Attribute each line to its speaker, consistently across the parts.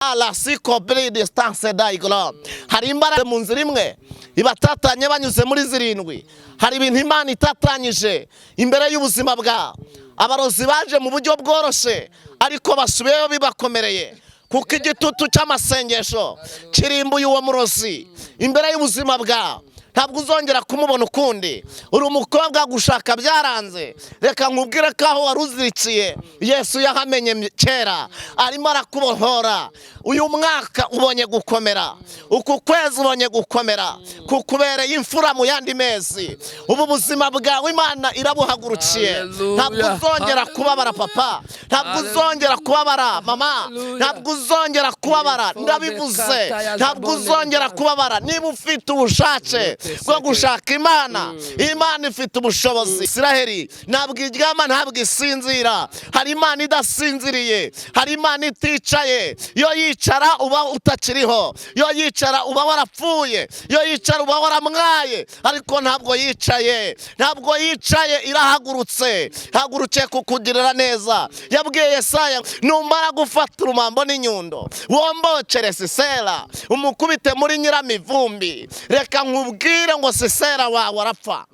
Speaker 1: La siko distance dayigoro. Hari imbaraga mu nzira imwe ibatatanye banyuze muri zirindwi. Hari ibintu Imana itatanyije imbere y'ubuzima bwawe. Abarozi baje mu buryo bworoshye, ariko basubiyeyo bibakomereye, kuko igitutu cy'amasengesho kirimbuye uwo murozi imbere y'ubuzima bwawe. Ntabwo uzongera kumubona ukundi. Uri umukobwa, gushaka byaranze. Reka nkubwire ko aho wari uzirikiye Yesu yahamenye kera, arimo arakubohora. Uyu mwaka ubonye gukomera, uku kwezi ubonye gukomera, kukubereye imfura mu yandi mezi. Ubu buzima bwawe Imana irabuhagurukiye. Ntabwo uzongera kubabara, papa. Ntabwo uzongera kubabara, mama. Ntabwo uzongera kubabara, ndabivuze. Ntabwo uzongera kubabara niba ufite ubushake bwo gushaka Imana. Imana ifite ubushobozi. Isiraheli ntabwo iryama, ntabwo isinzira. Hari Imana idasinziriye, hari Imana iticaye. Yo yicara uba utakiriho, yo yicara uba warapfuye, yo yicara uba waramwaye, ariko ntabwo yicaye, ntabwo yicaye, irahagurutse, hagurukiye kukugirira neza. Yabwiye Yesaya: "Numara gufata urumambo n'inyundo, wombokere Sisera, umukubite muri nyiramivumbi." Reka nkubwire ngo Sisera wawe arapfa,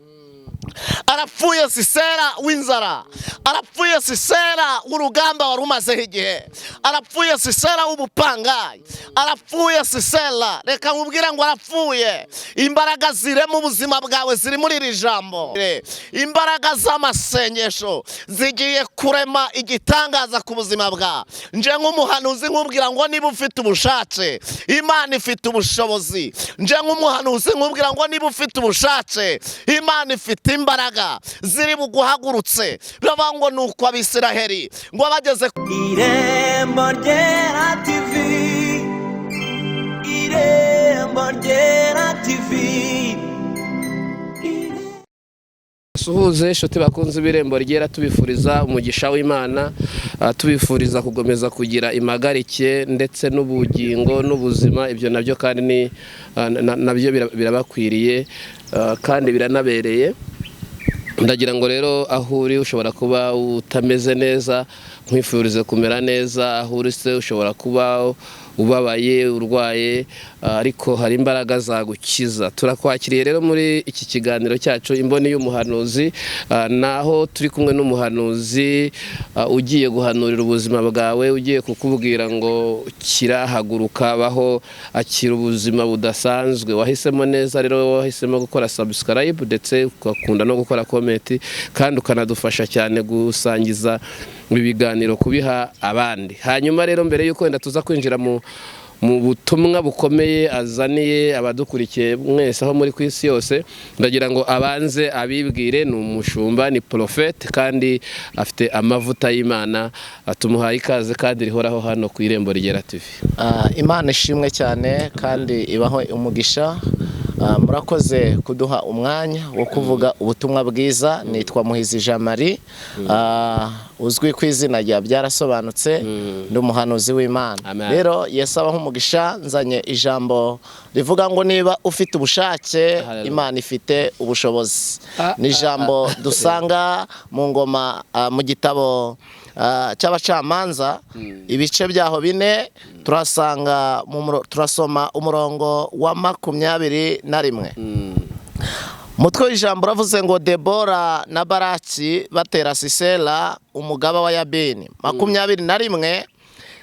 Speaker 1: arapfuye. Sisera w'inzara arapfuye, Sisera w'urugamba wari umazeho igihe arapfuye, Sisera w'ubupangayi arapfuye. Sisera, reka nkubwire ngo arapfuye. Imbaraga zirema ubuzima bwawe ziri muri iri jambo. Imbaraga z'amasengesho zigiye kurema igitangaza ku buzima bwawe. Nje nk'umuhanuzi nkubwira ngo niba ufite ubushake, Imana ifite ubushobozi. Nje nk'umuhanuzi nkubwira ngo niba ufite ubushake, Imana ifite imbaraga ziri buguhagurutse. Biravuga ngo ni uko Abisiraheli ngo bageze
Speaker 2: Irembo Ryera TV, Irembo Ryera TV.
Speaker 3: Suhuze inshuti bakunze Ibirembo Ryera, tubifuriza umugisha w'Imana, tubifuriza gukomeza kugira impagarike ndetse n'ubugingo n'ubuzima. Ibyo nabyo kandi ni nabyo birabakwiriye, kandi biranabereye. Ndagira ngo rero aho uri ushobora kuba utameze neza, nkwifurize kumera neza. Aho uri se ushobora kuba ubabaye, urwaye, ariko hari imbaraga zagukiza. Turakwakiriye rero muri iki kiganiro cyacu Imboni y'Umuhanuzi, naho turi kumwe n'umuhanuzi ugiye guhanurira ubuzima bwawe, ugiye kukubwira ngo kirahaguruka, baho, akira ubuzima budasanzwe. Wahisemo neza rero, wahisemo gukora subscribe ndetse ugakunda no gukora comment, kandi ukanadufasha cyane gusangiza ibi biganiro, kubiha abandi. Hanyuma rero, mbere y'uko wenda tuza kwinjira mu butumwa bukomeye azaniye abadukurikiye mwese aho muri ku isi yose, ndagira ngo abanze abibwire. Ni umushumba, ni porofete, kandi afite amavuta y'Imana. Tumuhaye ikaze kandi rihoraho hano ku Irembo Rigera TV.
Speaker 1: Imana ishimwe cyane kandi ibaho umugisha. Murakoze kuduha umwanya wo kuvuga ubutumwa bwiza. Nitwa Muhizi Jean Marie, uzwi ku izina rya Byarasobanutse, ndi umuhanuzi w'Imana.
Speaker 3: Amen.
Speaker 1: Rero Yesu abaho umugisha. Nzanye ijambo rivuga ngo niba ufite ubushake,
Speaker 3: Hallelujah.
Speaker 1: Imana ifite ubushobozi. Ni ijambo dusanga mu ngoma, mu gitabo cy'Abacamanza, ibice byaho bine, turasanga turasoma umurongo wa 21. Umutwe w'ijambo uravuze ngo Debora na Baraki batera Sisera umugaba wa Yabini. 21: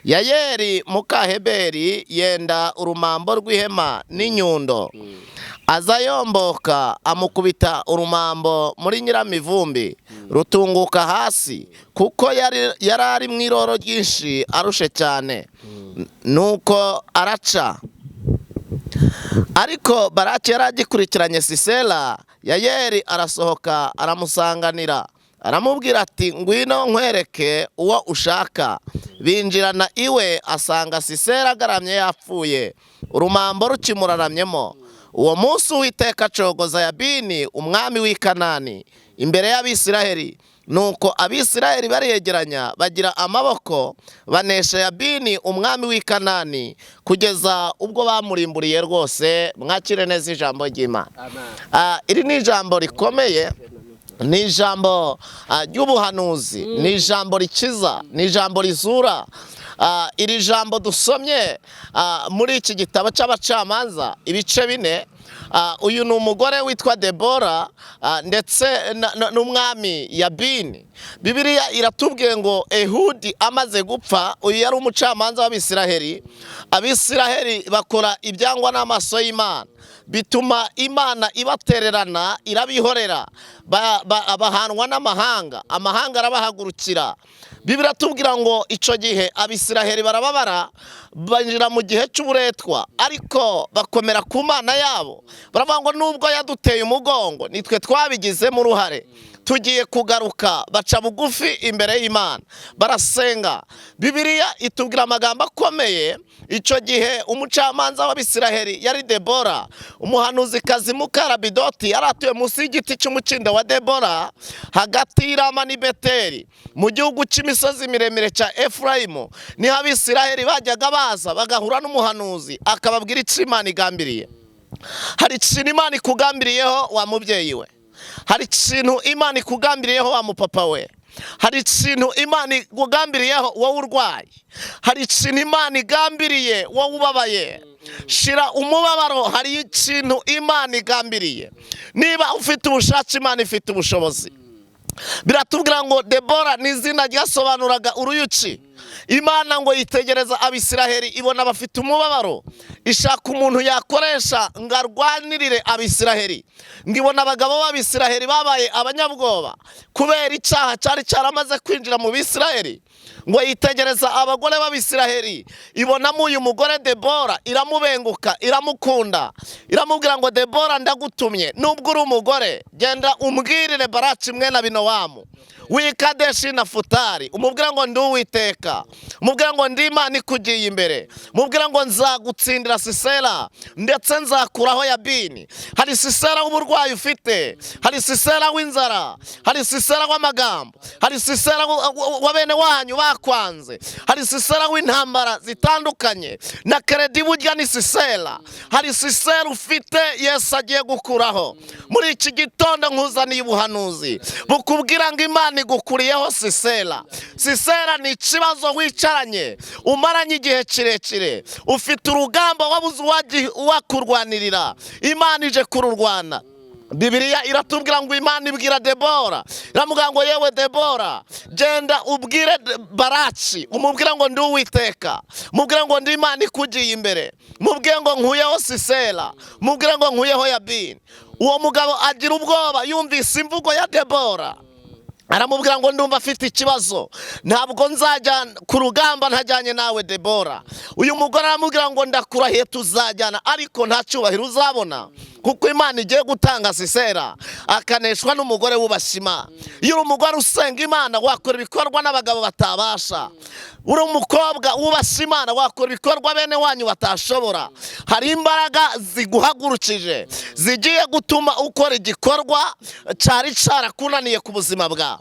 Speaker 1: Yayeri mukaheberi yenda urumambo rw'ihema n'inyundo, aza yomboka, amukubita urumambo muri nyiramivumbi, rutunguka hasi, kuko yari ari mu iroro ryinshi, arushe cyane, nuko araca. Ariko Baraki yari agikurikiranye Sisera. Yayeri arasohoka aramusanganira, aramubwira ati: "Ngwino nkwereke uwo ushaka." Binjirana iwe, asanga Sisera agaramye yapfuye, urumambo rukimuraramyemo. Uwo munsi Uwiteka acogoza Yabini umwami w'i Kanani imbere y'Abisiraheli. Nuko Abisiraheli bariyegeranya, bagira amaboko, banesha Yabini umwami w'i Kanani kugeza ubwo bamurimburiye rwose. Mwakire neza ijambo ry'Imana. Iri ni ijambo rikomeye, ni ijambo ry'ubuhanuzi, ni ijambo rikiza, ni ijambo rizura. Iri jambo dusomye muri iki gitabo cy'Abacamanza ibice 4. Uyu ni umugore witwa Debora ndetse n'umwami Yabini. Bibiliya iratubwiye ngo Ehudi amaze gupfa, uyu yari umucamanza w'Abisiraheli. Abisiraheli bakora ibyangwa n'amaso y'Imana, bituma Imana ibatererana, irabihorera, bahanwa n'amahanga, amahanga arabahagurukira. Bibiliya iratubwira ngo icyo gihe Abisiraheli barababara, binjira mu gihe cy'uburetwa, ariko bakomera ku Mana yabo, baravuga ngo nubwo yaduteye umugongo, nitwe twabigizemo uruhare, tugiye kugaruka. Baca bugufi imbere y'Imana, barasenga. Bibiliya itubwira amagambo akomeye. Icyo gihe umucamanza w'Abisiraheli yari Debora, umuhanuzikazi Mukarabidoti yari atuye munsi y'igiti cy'umukindo wa Debora, hagati y'Irama n'i Beteli, mu gihugu cy'imisozi miremire cya Efurayimu. Niho Abisiraheli bajyaga baza bagahura n'umuhanuzi, akababwira icyo Imana igambiriye. Hari ikintu Imana ikugambiriyeho, wa mubyeyi we. Hari ikintu Imana ikugambiriyeho, wa mupapa we. Hari ikintu Imana ikugambiriyeho, wowe urwaye. Hari ikintu Imana igambiriye, wowe ubabaye. Shira umubabaro, hari ikintu Imana igambiriye. Niba ufite ubushake, Imana ifite ubushobozi. Biratubwira ngo Debora ni izina ryasobanuraga uruyuki. Imana ngo yitegereza Abisiraheli, ibona bafite umubabaro, ishaka umuntu yakoresha ngo arwanirire Abisiraheli. Ngo ibona abagabo b'Abisiraheli babaye abanyabwoba kubera icyaha cyari cyaramaze kwinjira mu Bisiraheli. Ngo yitegereza abagore b'Abisiraheli, ibonamo uyu mugore Debora, iramubenguka, iramukunda, iramubwira ngo: "Debora, ndagutumye, nubwo uri umugore, genda umbwirire Baraki mwene Abinowamu w'i Kadeshi na Futari, umubwira ngo ndi Uwiteka, umubwira ngo ndi Imana ikugiye imbere, umubwira ngo nzagutsindira Sisera, ndetse nzakuraho Yabini." Hari Sisera w'uburwayi ufite, hari Sisera w'inzara, hari Sisera w'amagambo, hari Sisera wa bene wanyu bakwanze, hari Sisera w'intambara zitandukanye na crédit, burya ni Sisera. Hari Sisera ufite Yesu agiye gukuraho. Muri iki gitondo nkuzaniye ubuhanuzi bukubwira ngo Imana igukuriyeho Sisera. Sisera ni ikibazo wicaranye, umaranye igihe kirekire, ufite urugamba wabuze uwakurwanirira. Imana ije kururwana. Bibiliya iratubwira ngo Imana ibwira Debora, iramubwira ngo: "Yewe Debora, genda ubwire Baraki, umubwire ngo ndi Uwiteka, mubwire ngo ndi Imana ikugiye imbere, mubwire ngo nkuyeho Sisera, mubwire ngo nkuyeho Yabini." Uwo mugabo agira ubwoba yumvise imvugo ya Debora, aramubwira ngo: "Ndumva afite ikibazo, ntabwo nzajya ku rugamba ntajyanye nawe, Debora." Uyu mugore aramubwira ngo: "Ndakurahiye tuzajyana, ariko nta cyubahiro uzabona, kuko Imana igiye gutanga Sisera akaneshwa n'umugore wubashye Imana." Iyo uri umugore usenga Imana, wakora ibikorwa n'abagabo batabasha. Uri umukobwa wubashye Imana, wakora ibikorwa bene wanyu batashobora. Hari imbaraga ziguhagurukije zigiye gutuma ukora igikorwa cyari cyarakunaniye ku buzima bwawe.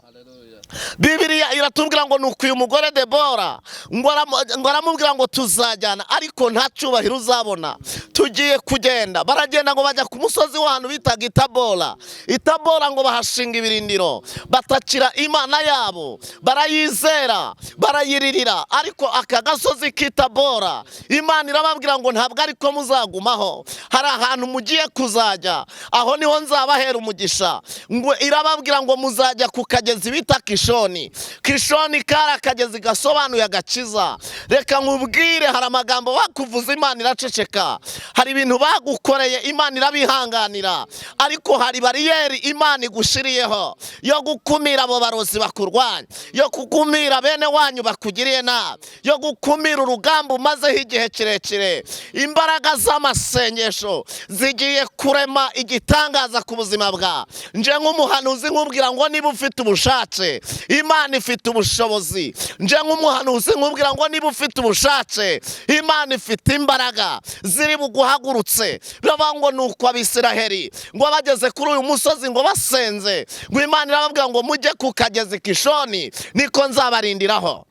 Speaker 1: Bibiliya iratubwira ngo nuko uyu mugore Debora ngo aramubwira ngo: "Tuzajyana, ariko nta cyubahiro uzabona, tugiye kugenda." Baragenda, ngo bajya ku musozi w'ahantu bitaga Itabora. Itabora ngo bahashinga ibirindiro, batakira Imana yabo, barayizera, barayiririra. Ariko aka gasozi k'Itabora, Imana irababwira ngo: "Ntabwo ariko muzagumaho, hari ahantu mugiye kuzajya, aho niho nzabahera umugisha." Ngo irababwira ngo muzajya ku kagezi bita Kishoni. Kishoni kari akagezi gasobanuye agakiza. Reka nkubwire, hari amagambo bakuvuza, Imana iraceceka. Hari ibintu bagukoreye, Imana irabihanganira. Ariko hari bariyeri Imana igushiriyeho yo gukumira abo barozi bakurwanya, yo gukumira bene wanyu bakugiriye nabi, yo gukumira urugamba umazeho igihe kirekire. Imbaraga z'amasengesho zigiye kurema igitangaza ku buzima bwawe. Nje nk'umuhanuzi nkubwira ngo niba ufite ubushake, Imana ifite ubushobozi. Nje nk'umuhanuzi nkubwira ngo niba ufite ubushake, Imana ifite imbaraga ziri buguhagurutse. Biravuga ngo ni uko Abisiraheli ngo bageze kuri uyu musozi, ngo basenze, ngo Imana irababwira ngo: "Mujye ku kagezi Kishoni, niko nzabarindiraho."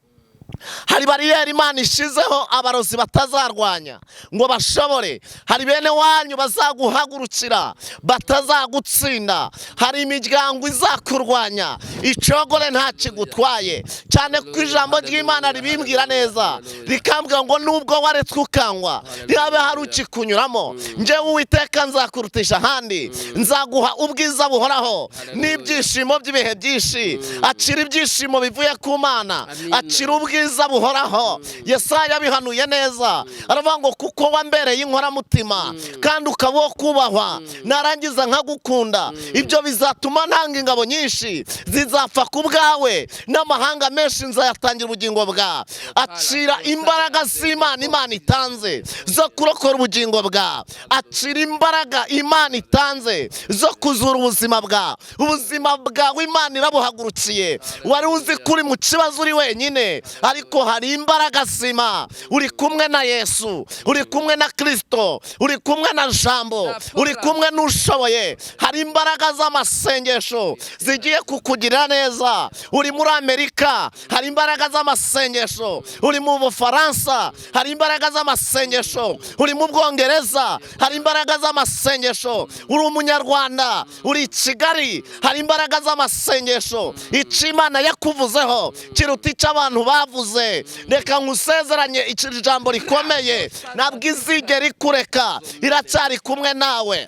Speaker 1: Hari bariyeri Imana ishizeho abarozi batazarwanya ngo bashobore. Hari bene wanyu bazaguhagurukira batazagutsinda. Hari imiryango izakurwanya icogore nta kigutwaye, cyane ko ijambo ry'Imana ribimbwira neza rikambwira ngo nubwo waretswe ukangwa ntihabe hari ukikunyuramo, njyewe Uwiteka nzakurutisha ahandi, nzaguha ubwiza buhoraho n'ibyishimo by'ibihe byinshi. Akira ibyishimo bivuye ku Mana, akira ubwiza buhoraho. Yesaya abihanuye neza aravuga ngo kuko wambereye inkoramutima kandi ukaba uwo kubahwa, narangiza nkagukunda, ibyo bizatuma ntanga ingabo nyinshi zizapfa ku bwawe, n'amahanga menshi nzayatangira ubugingo bwa. Acira imbaraga z'Imana Imana itanze zo kurokora ubugingo bwa. Acira imbaraga Imana itanze zo kuzura ubuzima bwa. Ubuzima bwawe Imana irabuhagurukiye. Wari uzi ko uri mu kibazo uri wenyine, ariko hari imbaraga zima. Uri kumwe na Yesu, uri kumwe na Kristo, uri kumwe na Jambo, uri kumwe n'ushoboye. Hari imbaraga z'amasengesho zigiye kukugirira neza. Uri muri Amerika, hari imbaraga z'amasengesho. Uri mu Bufaransa, hari imbaraga z'amasengesho. Uri mu Bwongereza, hari imbaraga z'amasengesho. Uri umunyarwanda, uri i Kigali, hari imbaraga z'amasengesho. Icyo Imana yakuvuzeho kiruta icyo abantu bavuze. Reka nkusezeranye iki jambo rikomeye, ntabwo izigera ikureka, iracyari kumwe nawe.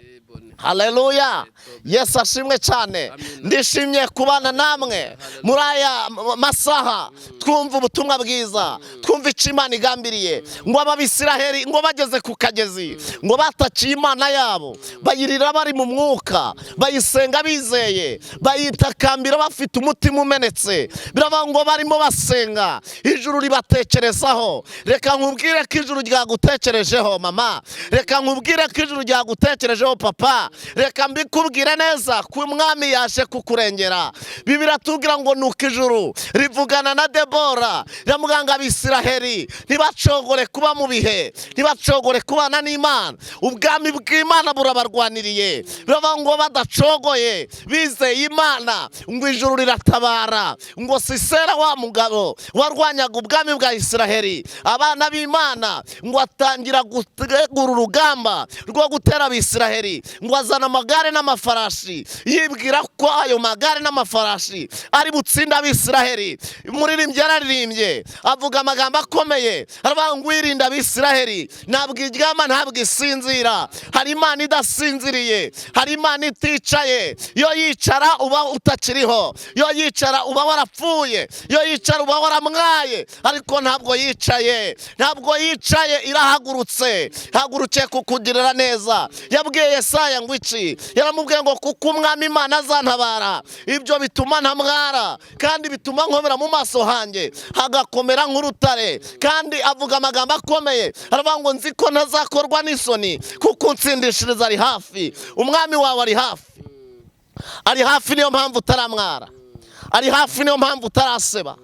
Speaker 1: Haleluya, Yesu ashimwe cyane. Ndishimye kubana namwe muri aya masaha, twumva ubutumwa bwiza, twumva icyo Imana igambiriye. Ngo ababisiraheli ngo bageze ku kagezi, ngo batakiye Imana yabo, bayirira bari mu mwuka, bayisenga bizeye, bayitakambira bafite umutima umenetse. Biravuga ngo barimo basenga, ijuru ribatekerezaho. Reka nkubwire ko ijuru ryagutekerejeho mama, reka nkubwire ko ijuru ryagutekerejeho papa, reka mbikubwire neza ko umwami yaje kukurengera. Bibiliya tubwira ngo nuko ijuru rivugana na Debora, riramubwira ngo abisiraheli ntibacogore kuba mu bihe, ntibacogore kubana n'Imana, ubwami bw'Imana burabarwaniriye. Biravuga ngo badacogoye bizeye Imana, ngo ijuru riratabara. Ngo Sisera wa mugabo warwanyaga ubwami bwa Isiraheli, abana b'Imana, ngo atangira gutegura urugamba rwo gutera abisiraheli, ngo azana amagare n'amafarashi, yibwira ko ayo magare n'amafarashi ari butsinde abisiraheli. Umuririmbyi yararirimbye avuga amagambo akomeye, aravuga ngo wirinda abisiraheli ntabwo iryama ntabwo isinzira. Hari Imana idasinziriye, hari Imana iticaye. Yo yicara uba utakiriho, yo yicara uba warapfuye, yo yicara uba waramwaye, ariko ntabwo yicaye, ntabwo yicaye, irahagurutse, ihagurukiye kukugirira neza. Yabwiye Yesaya ngo iki? Yaramubwiye ngo kuko umwami Imana azantabara, ibyo bituma ntamwara, kandi bituma nkomera mu maso hanjye hagakomera nk'urutare. Kandi avuga amagambo akomeye, aravuga ngo nzi ko ntazakorwa n'isoni, kuko unsindishiriza ari hafi. Umwami wawe ari hafi, ari hafi, niyo mpamvu utaramwara, ari hafi, niyo mpamvu utaraseba,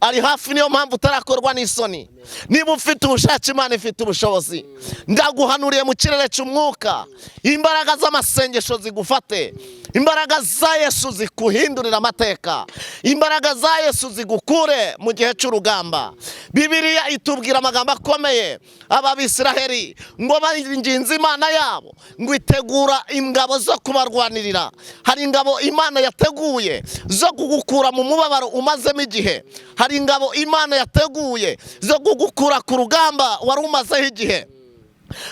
Speaker 1: ari hafi, niyo mpamvu utarakorwa n'isoni. Niba ufite ubushake, Imana ifite ubushobozi. Ndaguhanuriye mu kirere cy'umwuka, imbaraga z'amasengesho zigufate, imbaraga za Yesu zikuhindurira amateka, imbaraga za Yesu zigukure mu gihe cy'urugamba. Bibiliya itubwira amagambo akomeye, aba bisiraheli ngo baringinze Imana yabo ngo itegura ingabo zo kubarwanirira. Hari ingabo Imana yateguye zo kugukura mu mubabaro umazemo igihe, hari ingabo Imana yateguye zo kugukura ku rugamba wari umazeho igihe.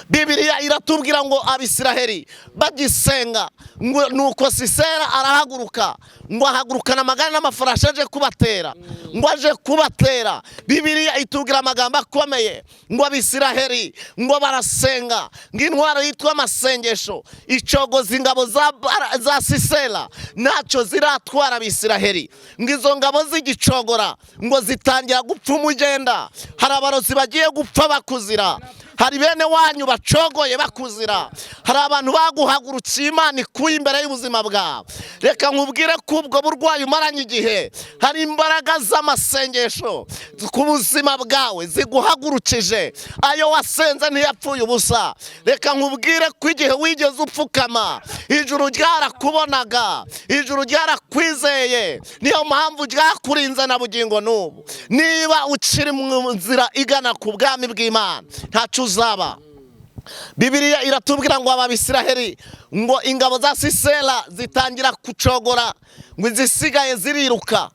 Speaker 1: Bibiliya iratubwira ngo abisiraheli bagisenga, ngo nuko Sisera arahaguruka, ngo ahagurukana amagare n'amafarashi aje kubatera, ngo aje kubatera. Bibiliya itubwira amagambo akomeye, ngo abisiraheli ngo barasenga, ngo intwaro yitwa amasengesho icogoza ingabo za Sisera, ntacyo ziratwara abisiraheli. Ngo izo ngabo zigicogora ngo zitangira gupfa umugenda. Hari abarozi bagiye gupfa bakuzira, Hari bene wanyu bacogoye bakuzira. Hari abantu baguhagurukiye Imana ikuye imbere y'ubuzima bwawe. Reka nkubwire ko ubwo burwayi umaranye igihe, hari imbaraga z'amasengesho ku buzima bwawe ziguhagurukije. Ayo wasenze ntiyapfuye ubusa. Reka nkubwire ko igihe wigeze upfukama, ijuru ryarakubonaga, ijuru ryarakwizeye. Niyo mpamvu ryakurinze na bugingo n'ubu. Niba ukiri mu nzira igana ku bwami bw'Imana, ntacyo uzaba. Bibiliya iratubwira ngo Abisiraheli, ngo ingabo za Sisera zitangira kucogora, ngo izisigaye ziriruka.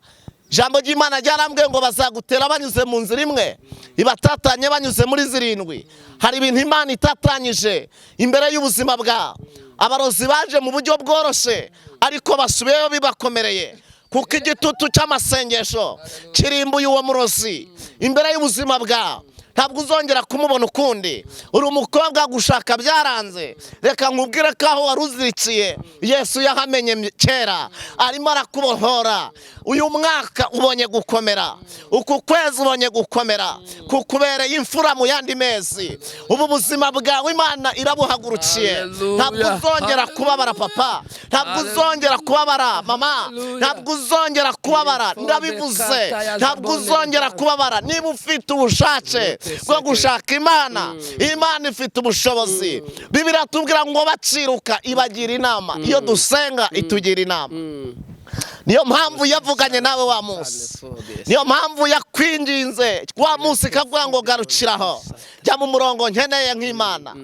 Speaker 1: Ijambo ry'Imana ryarambwiye ngo bazagutera banyuze mu nzira imwe, ibatatanye banyuze muri zirindwi. Hari ibintu Imana itatanyije imbere y'ubuzima bwawe. Abarozi baje mu buryo bworoshye, ariko basubiyeyo bibakomereye, kuko igitutu cy'amasengesho kirimbuye uwo murozi imbere y'ubuzima bwawe. Ntabwo uzongera kumubona ukundi. Uri umukobwa, gushaka byaranze. Reka nkubwire ko aho wari uzirikiye Yesu yahamenye kera, arimo arakubohora. Uyu mwaka ubonye gukomera, uku kwezi ubonye gukomera, kukubereye imfura mu yandi mezi. Ubu buzima bwawe Imana irabuhagurukiye.
Speaker 3: Hallelujah.
Speaker 1: Ntabwo uzongera kubabara papa, ntabwo uzongera kubabara mama, ntabwo uzongera kubabara, ndabivuze, ntabwo uzongera kubabara. Niba ufite ubushake bwo gushaka Imana, Imana ifite ubushobozi. Bibiliya tubwira ngo baciruka ibagira inama. Iyo dusenga itugira inama. Niyo mpamvu yavuganye nawe wa munsi, niyo mpamvu yakwinginze wa munsi ikavuga ngo garukiraho, jya mu murongo nkeneye nk'Imana.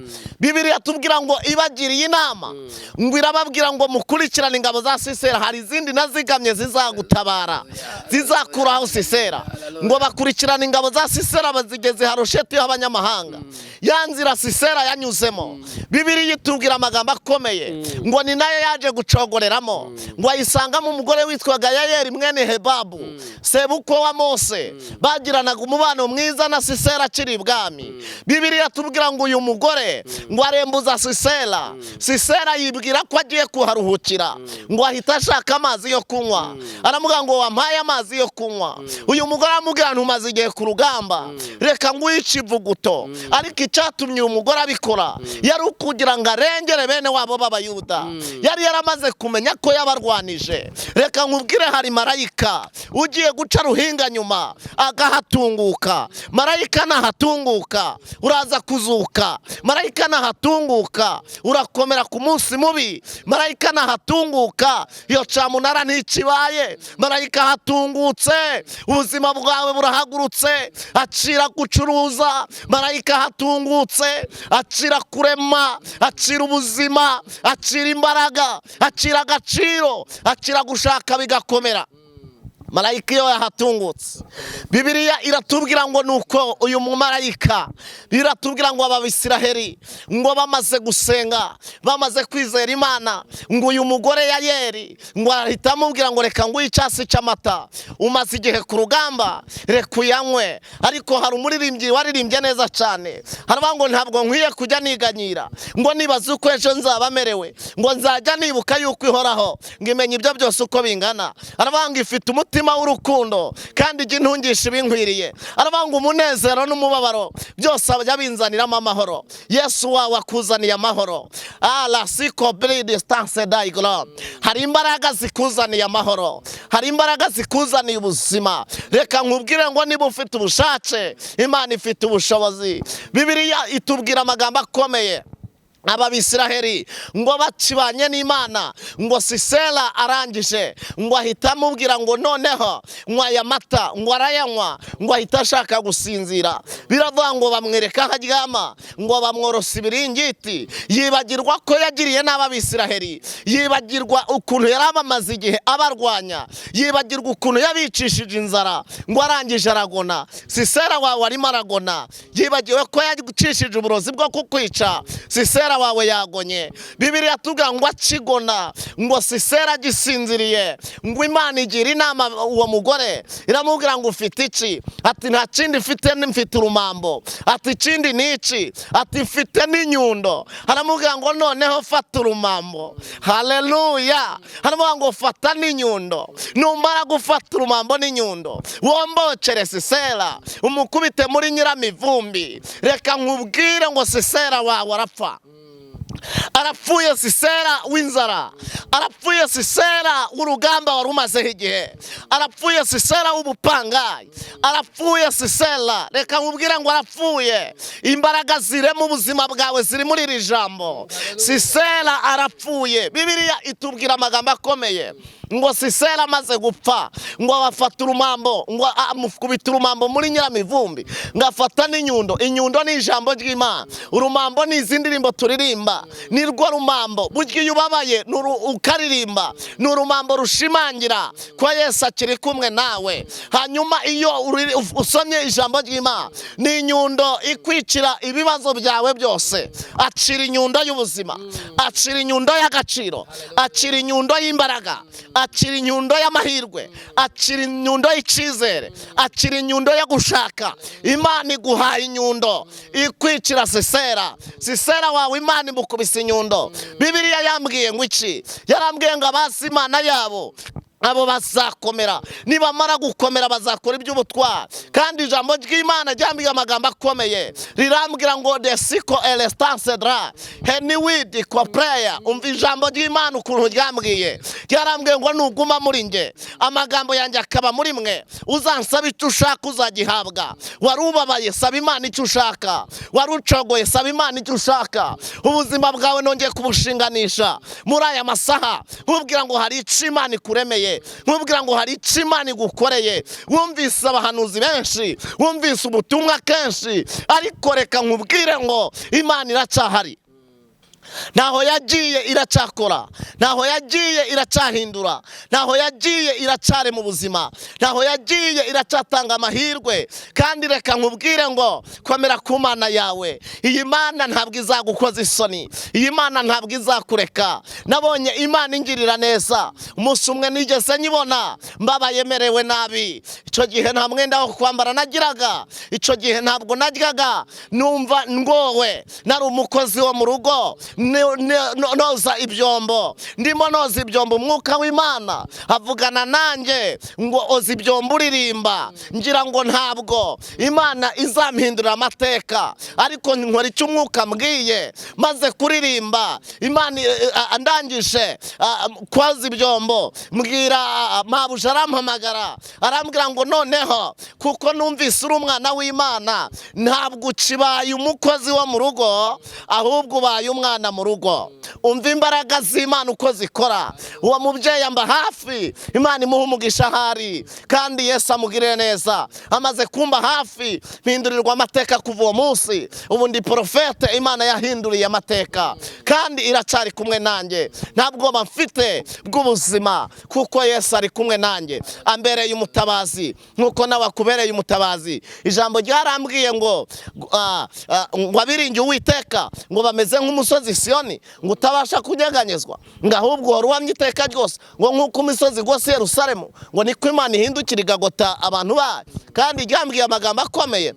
Speaker 1: Bibiliya tubwira ngo ibagiriye inama, ngo irababwira ngo mukurikirane ingabo za Sisera, hari izindi nazigamye zizagutabara, zizakuraho Sisera. Ngo bakurikirane ingabo za Sisera bazigeze Harosheti y'abanyamahanga, ya nzira Sisera yanyuzemo. Bibiliya itubwira amagambo akomeye, ngo ni nayo yaje gucogoreramo, ngo ayisangamo umugore witwaga Yayeli mwene Hebabu, sebukwe wa Mose. Bagiranaga umubano mwiza na Sisera akiri ibwami. Bibiliya tubwira ngo uyu mugore ngo arembuza Sisera. Sisera yibwira ko agiye kuharuhukira, ngo ahita ashaka amazi yo kunywa. Aramubwira ngo wampaye amazi yo kunywa. Uyu mugore aramubwira ntumaze igihe ku rugamba, reka nguyice ivuguto. Ariko icyatumye uyu mugore abikora yari ukugira ngo arengere bene wabo b'Abayuda. Yari yaramaze kumenya ko yabarwanije. Reka nkubwire, hari marayika ugiye guca ruhinga nyuma agahatunguka. Marayika nahatunguka uraza kuzuka. Marayika nahatunguka urakomera ku munsi mubi. Marayika nahatunguka iyo camunara ntikibaye. Marayika hatungutse ubuzima bwawe burahagurutse, acira gucuruza. Marayika hatungutse acira kurema, acira ubuzima, acira imbaraga, acira agaciro, acira gushaka bigakomera. Marayika iyo yahatungutse, Bibiliya iratubwira ngo nuko uyu mumarayika, biratubwira ngo Abisiraheli ngo bamaze gusenga, bamaze kwizera Imana, ngo uyu mugore Yayeli ngo ahita amubwira ngo reka nguhe icyasi cy'amata, umaze igihe ku rugamba, reka uyanywe. Ariko hari umuririmbyi waririmbye neza cyane, haravuga ngo ntabwo nkwiye kujya niganyira, ngo nibaze uko ejo nzaba merewe, ngo nzajya nibuka yuko ihoraho, ngo imenye ibyo byose uko bingana. Aravuga ngo ifite umutima w'urukundo kandi ijya intungisha ibinkwiriye. Aravuga ngo umunezero n'umubabaro byose ajya binzaniramo amahoro. Yesu wawe akuzaniye amahoro. Hari imbaraga zikuzaniye amahoro, hari imbaraga zikuzaniye ubuzima. Reka nkubwire ngo niba ufite ubushake, Imana ifite ubushobozi. Bibiliya itubwira amagambo akomeye. Abisiraheli ngo bakibanye n'Imana, ngo Sisera arangije ngo ahita amubwira ngo noneho nywa aya mata, ngo arayanywa, ngo ahita ashaka gusinzira. Biravuga ngo bamwereka aho aryama, ngo bamworosa ibiringiti. Yibagirwa ko yagiriye n'Abisiraheli, yibagirwa ukuntu yari abamaze igihe abarwanya, yibagirwa ukuntu yabicishije inzara, ngo arangije aragona. Sisera wawe arimo aragona, yibagiwe ko yacishije uburozi bwo kukwica. Sisera Sisera wawe yagonye. Bibiliya tuvuga ngo akigona, ngo Sisera agisinziriye, ngo Imana igira inama uwo mugore, iramubwira ngo ufite iki? Ati nta kindi mfite, mfite urumambo. Ati ikindi ni iki? Ati mfite n'inyundo. Aramubwira ngo noneho fata urumambo. Haleluya. Aramubwira ngo fata n'inyundo, numara gufata urumambo n'inyundo wombokere Sisera, umukubite muri nyiramivumbi. Reka nkubwire ngo Sisera wawe arapfa. Arapfuye Sisera w'inzara, arapfuye Sisera w'urugamba wari umazeho igihe, arapfuye Sisera w'ubupangayi, arapfuye Sisera. Reka nkubwire ngo arapfuye. Imbaraga zirema ubuzima bwawe ziri muri iri jambo. Sisera arapfuye. Bibiliya itubwira amagambo akomeye ngo Sisera amaze gupfa, ngo abafata urumambo, ngo amukubita urumambo muri nyiramivumbi, ngo afata n'inyundo. Inyundo ni ijambo ry'Imana, urumambo ni izi ndirimbo turirimba, ni rwo rumambo. Burya iyo ubabaye ukaririmba, ni urumambo rushimangira ko Yesu akiri kumwe nawe. Hanyuma iyo usomye ijambo ry'Imana, ni inyundo ikwicira ibibazo byawe byose. Acira inyundo y'ubuzima, acira inyundo y'agaciro, acira inyundo y'imbaraga, acira inyundo y'amahirwe, acira inyundo y'icyizere, acira inyundo yo gushaka. Imana iguhaye inyundo ikwicira Sisera. Sisera wawe Imana imukubise inyundo. Bibiliya yambwiye ngo iki? Yarambwiye ngo abazi Imana yabo abo bazakomera, nibamara gukomera bazakora iby'ubutwari. Kandi ijambo ry'Imana ryambwiye amagambo akomeye, rirambwira ngo desiko elestance dra heniwidi kopreya. Umva ijambo ry'Imana ukuntu ryambwiye, ryarambwiye ngo nuguma muri nge, amagambo yanjye akaba muri mwe, uzansaba icyo ushaka uzagihabwa. Wari ubabaye, saba Imana icyo ushaka. Wari ucogoye, saba Imana icyo ushaka. Ubuzima bwawe nongeye kubushinganisha muri aya masaha, nkubwira ngo hari icyo Imana ikuremeye, nkubwira ngo hari icyo Imana igukoreye. Wumvise abahanuzi benshi, wumvise ubutumwa kenshi, ariko reka nkubwire ngo Imana iracyahari. Ntaho yagiye iracyakora, ntaho yagiye iracyahindura, ntaho yagiye iracyari mu buzima, ntaho yagiye iracyatanga amahirwe. Kandi reka nkubwire ngo komera ku Mana yawe. Iyi Mana ntabwo izagukoza isoni, iyi Mana ntabwo izakureka. Nabonye Imana ingirira neza. Umunsi umwe nigeze nyibona mbabaye merewe nabi. Icyo gihe nta mwenda wo kwambara nagiraga, icyo gihe ntabwo naryaga, numva ngowe. Nari umukozi wo mu rugo, noza ibyombo. Ndimo noza ibyombo, umwuka w'Imana avugana nanjye ngo oza ibyombo uririmba. Ngira ngo ntabwo Imana izampindurira amateka, ariko nkora icyo umwuka mbwiye. Maze kuririmba, Imana andangije koza ibyombo, mbwira mabuja, arampamagara arambwira ngo noneho kuko numvise uri umwana w'Imana, ntabwo ukibaye umukozi wo mu rugo, ahubwo ubaye umwana mu rugo. Umva imbaraga z'Imana uko zikora. Uwo mubyeyi amba hafi, Imana imuha umugisha ahari, kandi Yesu amugirire neza. Amaze kumba hafi, mpindurirwa amateka kuva uwo munsi. Ubu ndi porofete Imana yahinduriye amateka, kandi iracyari kumwe nanjye. Nta bwoba mfite bw'ubuzima, kuko Yesu ari kumwe nanjye, ambereye umutabazi nk'uko nawe akubereye umutabazi. Ijambo ryarambwiye ngo ngo abiringiye Uwiteka ngo bameze nk'umusozi Siyoni, ngo utabasha kunyeganyezwa, ngo ahubwo wari uhamye iteka ryose, ngo nk'uko imisozi igose Yerusalemu, ngo niko Imana ihindukira igagota abantu bayo. Kandi ryambwiye amagambo akomeye.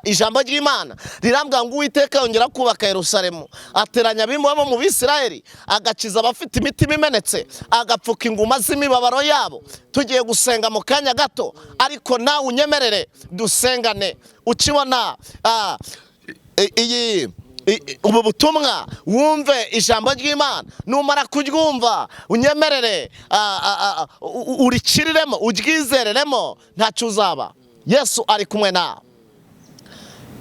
Speaker 1: Ijambo ry'Imana rirambwira ngo Uwiteka yongera kubaka Yerusalemu, ateranya abimwe bo mu Bisirayeli, agakiza abafite imitima imenetse, agapfuka inguma z'imibabaro yabo. Tugiye gusenga mu kanya gato, ariko nawe unyemerere dusengane. Ukibona iyi ubu butumwa, wumve ijambo ry'Imana. Numara kuryumva, unyemerere urikiriremo, uryizereremo, ntacyo uzaba. Yesu ari kumwe nawe.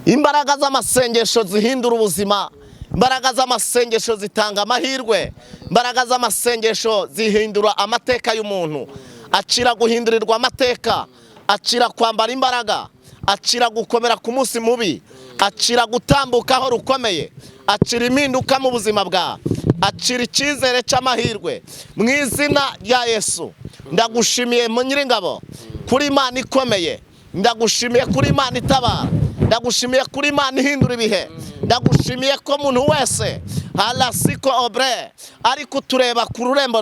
Speaker 1: Imbaraga z'amasengesho zihindura ubuzima, imbaraga z'amasengesho zitanga amahirwe, imbaraga z'amasengesho zihindura amateka y'umuntu. Acira guhindurirwa amateka, acira kwambara imbaraga, acira gukomera ku munsi mubi, acira gutambuka aho rukomeye, acira impinduka mu buzima bwawe, acira icyizere cy'amahirwe. Mu izina rya Yesu, ndagushimiye mu Nyiringabo kuri Imana ikomeye, ndagushimiye kuri Imana itabara. Ndagushimiye kuri Imana ihindura ibihe. Ndagushimiye ko umuntu wese harasiko obre ari kutureba ku rurembo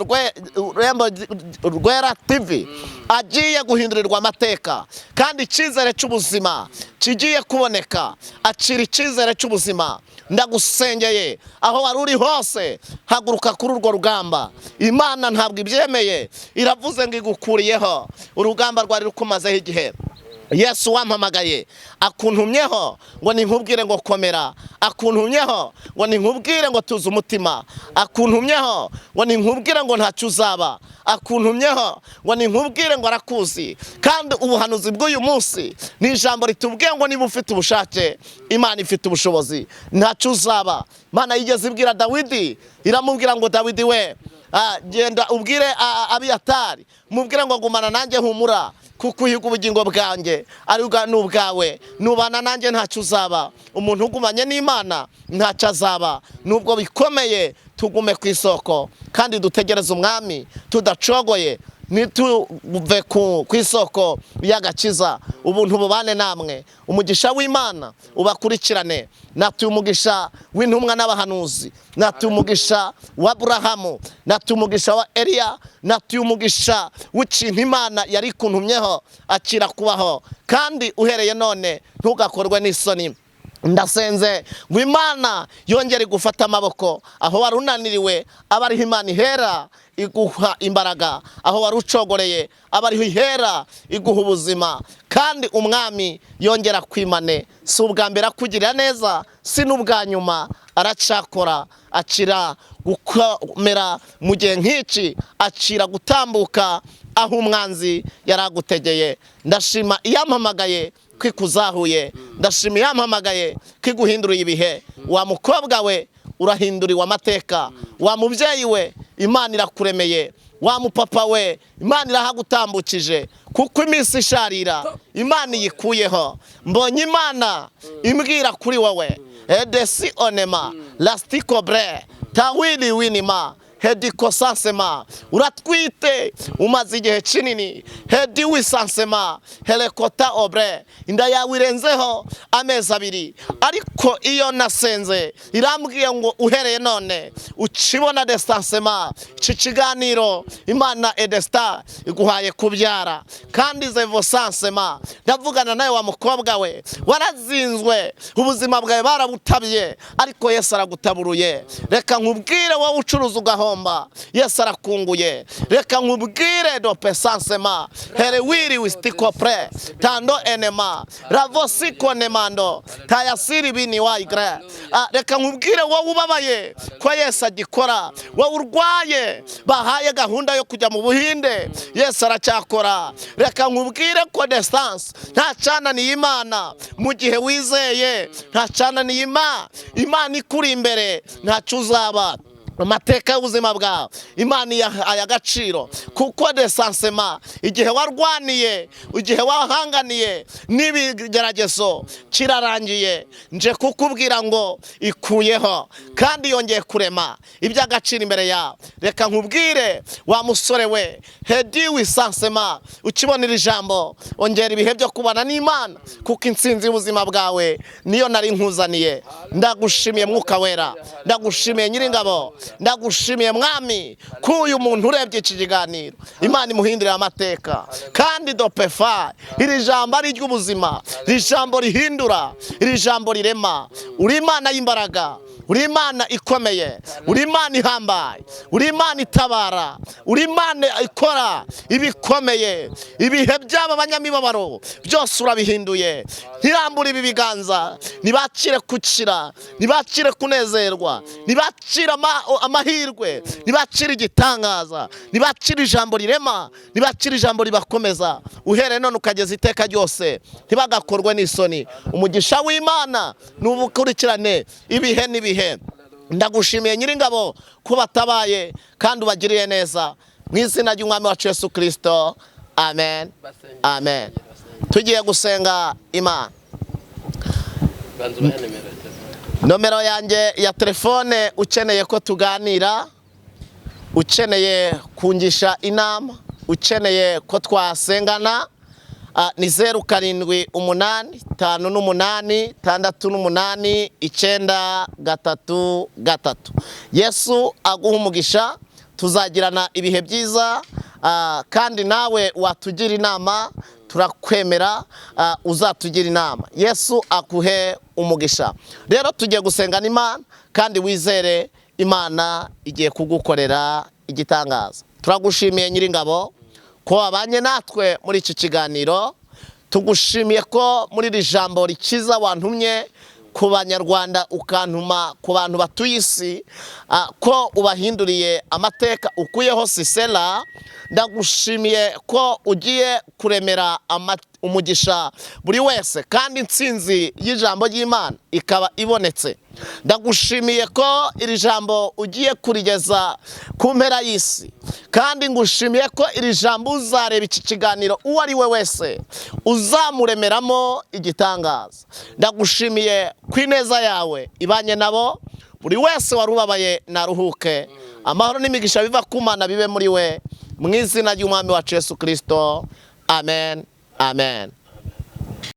Speaker 1: rurembo rwera TV agiye guhindurirwa amateka, kandi icyizere cy'ubuzima kigiye kuboneka. Akira icyizere cy'ubuzima. Ndagusengeye aho wari uri hose, haguruka kuri urwo rugamba. Imana ntabwo ibyemeye, iravuze ngo igukuriyeho urugamba rwari rukumazeho igihe. Yesu wampamagaye akuntumyeho ngo ninkubwire ngo komera, akuntumyeho ngo ninkubwire ngo tuze umutima, akuntumyeho ngo ninkubwire ngo ntacyo uzaba, akuntumyeho ngo ninkubwire ngo arakuzi. Kandi ubuhanuzi bw'uyu munsi ni ijambo ritubwiye ngo niba ufite ubushake, Imana ifite ubushobozi, ntacyo uzaba. Imana yigeze ibwira Dawidi, iramubwira ngo Dawidi we, genda ubwire Abiyatari, mubwire ngo gumana nanjye humura, kuko uhiga ubugingo bwanjye ari n'ubwawe, nubana nanjye ntacyo uzaba. Umuntu ugumanye n'Imana ntacyo azaba, nubwo bikomeye. Tugume ku isoko kandi dutegereze umwami tudacogoye, ntituve ku isoko y'agakiza. Ubuntu bubane namwe, umugisha w'Imana ubakurikirane. Natuye umugisha w'intumwa n'abahanuzi, natuye umugisha wa Aburahamu, natuye umugisha wa Eliya, natuye umugisha w'ikintu Imana yari ikuntumyeho. Akira kubaho, kandi uhereye none ntugakorwe n'isoni. Ndasenze ngo Imana yongere gufata amaboko aho wari unaniriwe, aba ariho Imana ihera iguha imbaraga, aho wari ucogoreye aba ariho ihera iguha ubuzima. Kandi umwami yongera kwimane. Si ubwa mbere akugirira neza, si n'ubwa nyuma, aracakora. Akira gukomera mu gihe nk'iki, akira gutambuka aho umwanzi yaragutegeye. Ndashima iyampamagaye kwikuzahuye, ndashima iyampamagaye kwiguhinduriye ibihe. Wa mukobwa we, urahinduriwe amateka. Wa mubyeyi we, Imana irakuremeye. Wa mupapa we, Imana irahagutambukije, kuko iminsi isharira Imana iyikuyeho. Mbonye Imana imbwira kuri wowe edesi onema lasitikobre tawili winima hedikosansema, uratwite umaze igihe kinini. Hedi wisansema herekota obre, inda yawe irenzeho amezi 2, ariko iyo nasenze irambwiye ngo uhereye none ukibona destansema iki kiganiro, Imana edesta iguhaye kubyara. Kandi zevosansema, ndavugana nawe wa mukobwa we, warazinzwe, ubuzima bwawe barabutabye, ariko Yesu aragutaburuye. Reka nkubwire wowe ucuruza ugahomba, Yesu arakunguye. Reka nkubwire dope sansema herewiri wistikopre tando enema ravosiko nemando tayasiri bini waigre. Reka nkubwire wowe ubabaye ko Yesu agikora, wowe urwaye bahaye gahunda yo kujya mu Buhinde, Yesu aracyakora. Reka nkubwire ko distance nta cyananiye Imana mu gihe wizeye, nta cyananiye Imana ikuri imbere, ntacyo uzaba. Amateka y'ubuzima bwawe Imana iyahaye agaciro, kuko desansema igihe warwaniye, igihe wahanganiye n'ibigeragezo kirarangiye. Nje kukubwira ngo ikuyeho kandi yongeye kurema iby'agaciro imbere yawe. Reka nkubwire wa musore we, hedi wisansema, ukibonera ijambo ongera ibihe byo kubana n'Imana, kuko intsinzi y'ubuzima bwawe niyo nari nkuzaniye. Ndagushimiye Mwuka Wera, ndagushimiye Nyiringabo, ndagushimiye Mwami ko uyu muntu urebye iki kiganiro Imana imuhindurira amateka. Kandi dopefa iri jambo ari iry'ubuzima, iri jambo rihindura, iri jambo rirema. Uri Imana y'imbaraga, uri Imana ikomeye, uri Imana ihambaye, uri Imana itabara, uri Imana ikora ibikomeye. Ibihe by'aba banyamibabaro byose urabihinduye. Ntirambure ibi biganza, ntibakire gukira, ntibakire kunezerwa, ntibakire amahirwe, ntibakire igitangaza, ntibakire ijambo rirema, ntibakire ijambo ribakomeza. Uhereye none ukageza iteka ryose ntibagakorwe n'isoni. Umugisha w'Imana n'ubukurikirane ibihe n'ibihe. Ndagushimiye Nyiringabo ko batabaye kandi ubagiriye neza, mu izina ry'Umwami wacu Yesu Kristo, amen, amen. Tugiye gusenga Imana. Nomero yanjye ya telefone, ukeneye ko tuganira, ukeneye kungisha inama, ukeneye ko twasengana, Ni 0785 86 933. Yesu aguha umugisha, tuzagirana ibihe byiza, kandi nawe watugira inama, turakwemera, uzatugira inama. Yesu akuhe umugisha. Rero tugiye gusenga n'Imana, kandi wizere Imana igiye kugukorera igitangaza. Turagushimiye Nyiringabo ko wabanye natwe muri iki kiganiro. Tugushimiye ko muri iri jambo rikiza wantumye ku Banyarwanda, ukantuma ku bantu batuye isi, ko ubahinduriye amateka, ukuyeho Sisera. Ndagushimiye ko ugiye kuremera umugisha buri wese, kandi intsinzi y'ijambo ry'Imana ikaba ibonetse. Ndagushimiye ko iri jambo ugiye kurigeza ku mpera y'isi, kandi ngushimiye ko iri jambo uzareba iki kiganiro uwo ari we wese uzamuremeramo igitangaza. Ndagushimiye ku ineza yawe ibanye nabo, buri wese wari ubabaye naruhuke. Amahoro n'imigisha biva ku Mana bibe muri we, mu izina ry'Umwami wacu Yesu Kirisito, amen, amen.